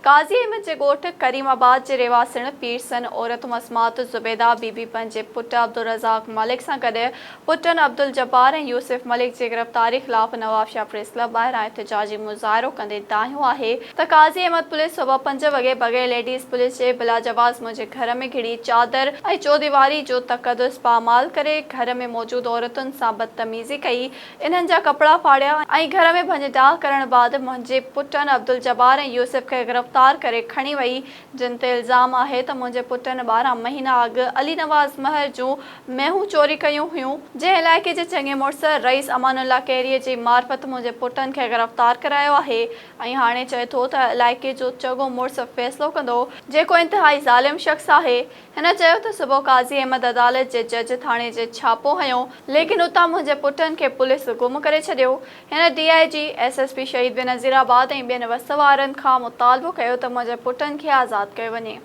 قاضي احمد جي ڳوٺ ڪريم آباد جي رهواسڻ پيرسن عورت مسمات زبيده بي بي پنهنجي پٽ عبدالرزاق ملڪ سان گڏ پٽن عبدالجبار ۽ يوسف ملڪ جي گرفتاري خلاف نوابشاهه پريس ڪلب ٻاهران احتجاجي مظاهرو ڪندي دانهيو آهي ته قاضي احمد پوليس صبح پنج وڳي بغير ليڊيز پوليس جي بلاجواز منهنجي گهر ۾ گهڙي چادر ۽ چوديواري جو تقدس پامال ڪري گهر ۾ موجود عورتن سان بدتميزي ڪئي انهن جا ڪپڙا ڦاڙيا ۽ گهر ۾ ڀڃ ڊاهه ڪرڻ بعد منهنجي پٽن عبدالجبار ۽ يوسف کي گرفتار ڪري کڻي وئي، جن تي الزام آهي ته منهنجي پٽن 12 مهينا اڳ علي نواز مهر جون مينهون چوري ڪيون هيون، جنهن علائقي جي چڱي مڙس رئيس امان الله ڪيريي جي معرفت منهنجي پٽن کي گرفتار ڪرايو آهي ۽ هاڻي چئي ٿو ته علائقي جو چڳو مڙس فيصلو ڪندو، جيڪو انتهائي ظالم شخص آهي. هن چيو ته صبح قاضي احمد عدالت جي جج ٿاڻي جي ڇاپو هنيو ليڪن اتان منهنجي پٽن کي پوليس گم ڪري ڇڏيو. هن D I G, S S P Shaheed Benazirabad ۽ ٻين وس وارن کان مطالبو ڪيو ته منهنجي پٽن کي آزاد ڪيو وڃي.